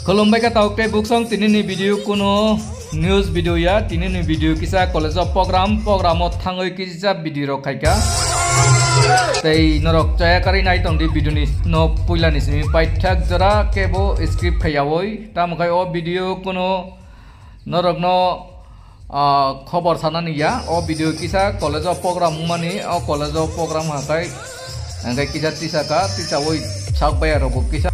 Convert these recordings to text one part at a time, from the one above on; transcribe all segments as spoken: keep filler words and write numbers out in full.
Khulumbai kha tauk tei buksong, tini ni video kuno news video ya, tini ni video kisa college o program, program o thangwi kisa video rok khaika. Tei norok chaya karwi nai tong di video ni no puila ni simi paithak jora kebo skip khaiyawi, tamo khai o video kuno norok no Ah, khobor sanani ya, o video kisa college o program wngmani, o college o program hakai, hingke kisa tisa ka, tisa oi sak bai aro bo kisa.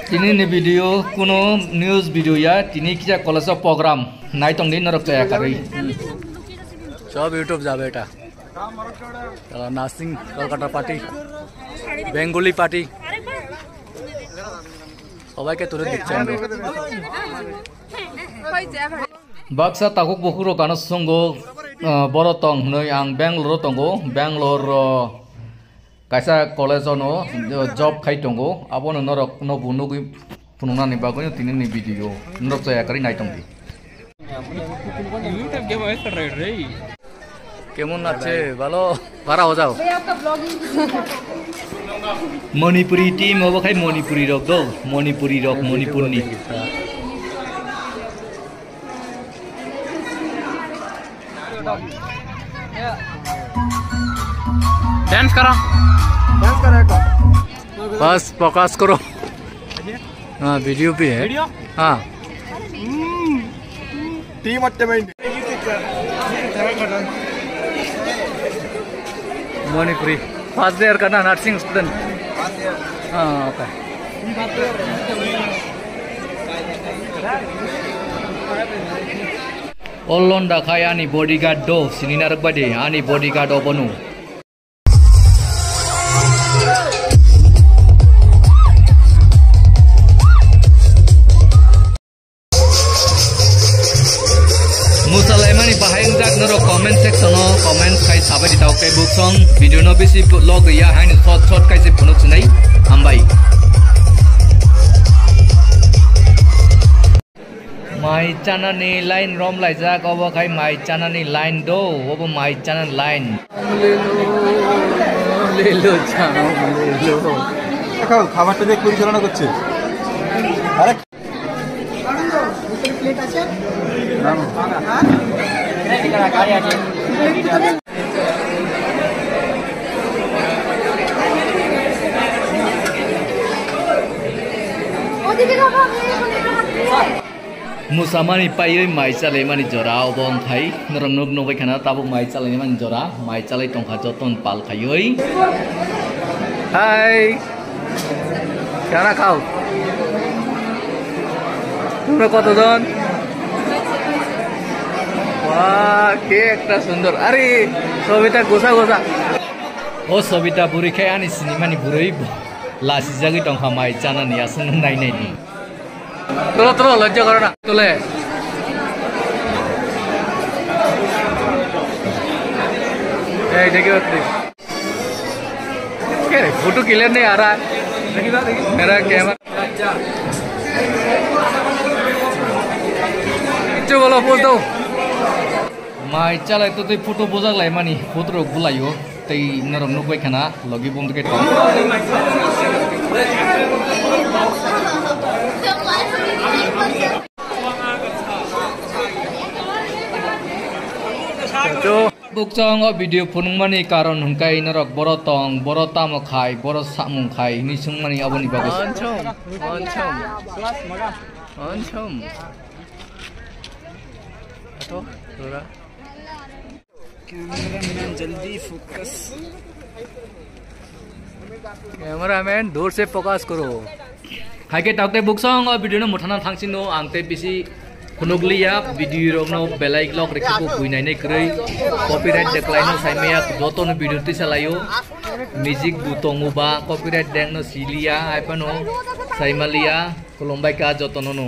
Tini ni video kuno news video ya, tini kisa college o program, nai tong di norok chaya karwi. Sob YouTube jabe eta. Tala Nasing, Kolkata party, Bengali party. সবাইকে তুলে দিচ্ছে আমরা। Baksa takhuk bukhuk rok ano songo, ah, boro tong hwnwi ang Bangalore o tongo. Bangalore o kaisa college o no job khai tongo. Abono norok no bo nugwi phunuknani bagwi no tini ni video norok chaya karwi nai tong di. কেমন আছে? ভালো? ভাড়া হয়ে যাও। Manipuri team obo khai Manipuri rok do, Manipuri rok, Manipur ni. Dance karo. Dance karo ekbar. बस फोकस करो। हाँ, वीडियो भी है। वीडियो? हाँ। Team at the main. Manipuri. First year का ना, nursing student। हाँ, okay। O londa khai ani bodyguard do, sini narwk bai di, ani bodyguard obono. Musalaimani bahai wngjak norok comment section o comment khai sabai di tao khe buksong video no bisi log ya haini short short kaise phunuk sinai hambai. Mai chanani line rom laijak, obo khai mai chanani line do, obo mai chanani line. লেলো, লেলো, জানো, লেলো। দেখো, খাবারটা দিয়ে পরিচালনা করছে। আরে প্লেট আছে? Musamani paiwi mai chalaimani jora obo wngkhai norok nuk nugwi khana tabuk mai chalaimani jora mai chalai tongkha joton pal khaiwi. Hai. Khana khao. Tombra koto jon? Wah, ke ekta sundor. Are, Sobita gosa gosa. O Sobita bwrwi khai ani sinimani bwrwi lasijagwi tongkha mai chanani aswk nai nai di. Tolo, tolo, lojja koro na. Tole. Hey, take it, please. Hey, photo clear nahi aa raha hai. Mera camera. Kichu bolo, pose do. Mai chalai to tei photo bujak lai mani, photo rok bulai o, tei norok nuk bai khana, logi bum ke tong. Buksong o video phunukmani karon hwnkhe norok boro tong, boro tamo khai, boro samung khai hinwi swngmani aboni bagwi. Onchom, onchom, onchom. Ato, rora. Cameraman, jaldi focus. Cameraman, dur se focus karo. Hai khe tok tei buksong o video no muthana thangsi no ang tei bisi phunukliya video rok no belai lok rikhe bo buinai nai kwrwi copyright de kwlai no saimaya joto no video tisa laio music bo tongo ba copyright deng no siliya hai phano saimaliya. Khulumbai kha jotono no.